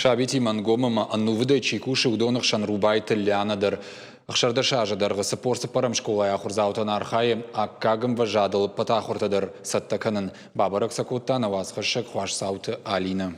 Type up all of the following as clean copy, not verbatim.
Сабитимӕ ӕнгом ӕмӕ ӕнувыдӕй чи кусы, уыдоны хсӕн Рубайты Лианӕ дӕр. 16 азы дӕргъы 44 скъолайы ахуырдзаутӕн архайы аккаг ӕмвӕзадыл ӕппӕт ахуыртӕ дӕр цӕттӕ кӕнын. Бабӕрӕг сӕ кодта нӕ уацхӕссӕг Хуасдзауты Алинӕ.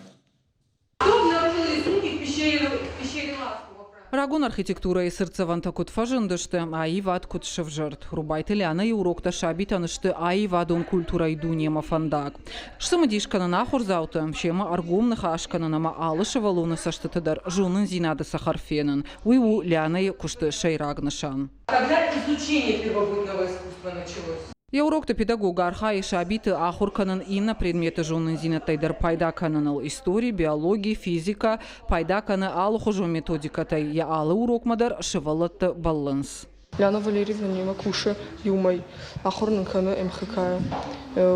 Рагон архитектурӕйы цыртдзӕвӕнтӕ куыд фӕзындысты, аивад куыд сӕвзӕрд. Рубайты Лианӕйы уроктӕ сабитӕн сты аивадон культурӕйы дунемӕ фӕндаг. Сцымыдис кӕнын ахуырдзауты, семӕ ӕргом ныхас кӕнын ӕмӕ алы сывӕллоны цӕстыты дӕр зонындзинады цӕхӕр фенын. Уый у Лианӕйы куысты сӕйраг нысан. Когда изучение первобытного искусства началось? Йӕ урокты педагог архайы сабиты ахуыр кӕнын иннӕ предметы зонындзинӕдтӕй дӕр пайда кӕныныл: истори, биологи, физикӕ, пайда кӕны алыхуызон методикӕтӕй, йӕ алы урокмӕ дӕр сывӕллӕтты бӕллынц. Яна Валерьевна немӕ кусы иумӕ, ахуыр нын кӕны МХК-йы.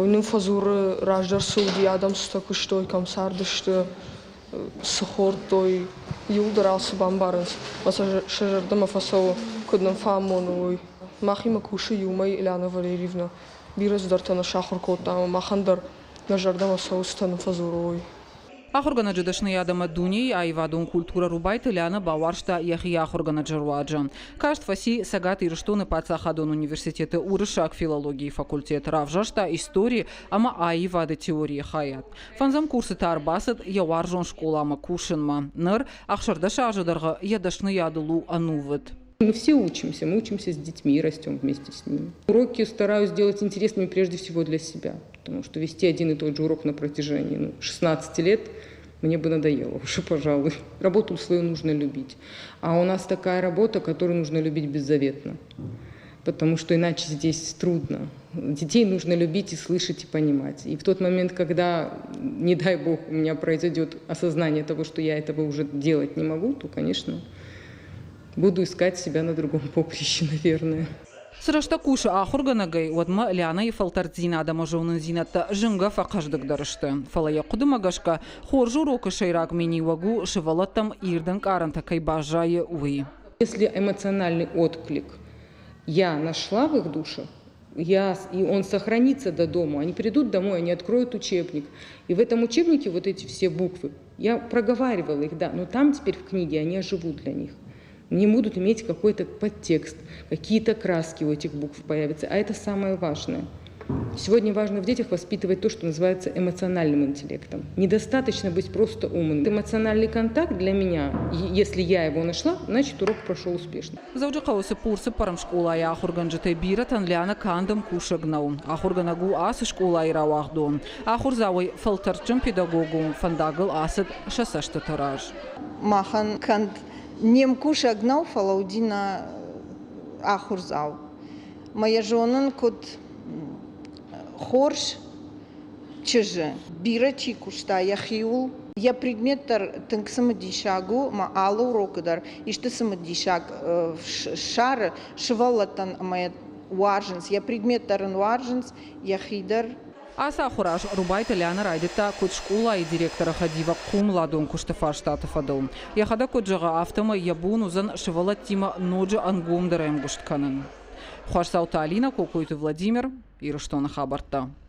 Уый нын фӕдзуры, раздӕр цы уыди, адӕм цытӕ куыстой, кӕм цардысты, цы хордтой, иуылдӕр алцы бамбарынц ӕмӕ сӕ зӕрдӕмӕ фӕцӕуы, куыд нын фӕамоны, уый. Махимӕ кусы иумӕ Ильяна Валерьевна. Бирӕ цыдӕртӕ нӕ сахуыр кодта ӕмӕ махӕн дӕр нӕ зӕрдӕмӕ цӕуы, цытӕ нын фӕдзуры, уый. Ахуыргӕнӕджы дӕсныйад ӕмӕ дунейы аивадон культурӕ Рубайты Лянӕ бауарзта йӕхи ахуыргӕнӕджы руаджы. Каст фӕци Цӕгат Ирыстоны паддзахадон университеты уырыссаг филологийы факультет, равзӕрста истори ӕмӕ аивады теорийы хайад. Фӕндзӕм курсы та ӕрбацыд йӕ уарзон скъоламӕ кусынмӕ. Ныр 16 азы дӕргъы йӕ дӕсныйадыл у ӕнувыд. Мы все учимся, мы учимся с детьми и растем вместе с ними. Уроки стараюсь делать интересными прежде всего для себя, потому что вести один и тот же урок на протяжении, ну, 16 лет мне бы надоело уже, пожалуй. Работу свою нужно любить. А у нас такая работа, которую нужно любить беззаветно, потому что иначе здесь трудно. Детей нужно любить и слышать и понимать. И в тот момент, когда, не дай бог, у меня произойдет осознание того, что я этого уже делать не могу, то, конечно, буду искать себя на другом поприще, наверное. Цы рӕстӕг кусы ахуыргӕнӕгӕй, уӕдмӕ Лианӕйы фӕлтӕрддзинад ӕмӕ зонындзинӕдтӕ зынгӕ фӕхъӕздыгдӕр сты. Фӕлӕ йӕ хъуыдымӕ гӕсгӕ, хорз урокы сӕйраг миниуӕг у, сывӕллӕттӕм ирд ӕнкъарӕнтӕ кӕй баззайы, уый. Если эмоциональный отклик я нашла в их душах, и он сохранится до дома. Они придут домой, они откроют учебник. И в этом учебнике вот эти все буквы, я проговаривала их, да, но там теперь в книге они оживут для них. Не будут иметь какой-то подтекст, какие-то краски у этих букв появятся. А это самое важное. Сегодня важно в детях воспитывать то, что называется эмоциональным интеллектом. Недостаточно быть просто умным. Эмоциональный контакт для меня, если я его нашла, значит, урок прошел успешно. Дзӕуджыхъӕуы 44 скъолайы ахуыргӕнджытӕй бирӕтӕн Лианӕ канд ӕмкусӕг нӕу. Ахуыргӕнӕг у ацы скъолайы рауагъдон. Ахуырдзауӕй фӕлтӕрдджын педагогон фӕндагыл ацыд сӕ цӕстыты раз. Махӕн канд не мкусӕг нӕу, фӕлӕ уыди нӕ ахуырдзау. Мӕ йӕ зонын, куыд хорз чызджы. Бирӕ чи куыста йӕхиуыл, йӕ предмет дӕр тынг цымыдисаг у ӕмӕ алы урокы дӕр исты цымыдисаг ссары сывӕллӕттӕн ӕмӕ йӕ уарзынц. Йӕ предмет дӕр ын уарзынц, йӕхи дӕр. Ацы ахуыр аз Рубайты Лианӕ райдыдта куыд скъолайы директоры хӕдивӕг хъомыладон куысты фарстаты фӕдыл. Йӕхӕдӕг куыд зӕгъы, афтӕмӕй йӕ бон уыдзӕн сывӕллӕттимӕ ноджы ӕнгомдӕр ӕмгуыст кӕнын. Хуасдзауты Алинӕ, Кокойты Владимир, Ирыстоны хабӕрттӕ.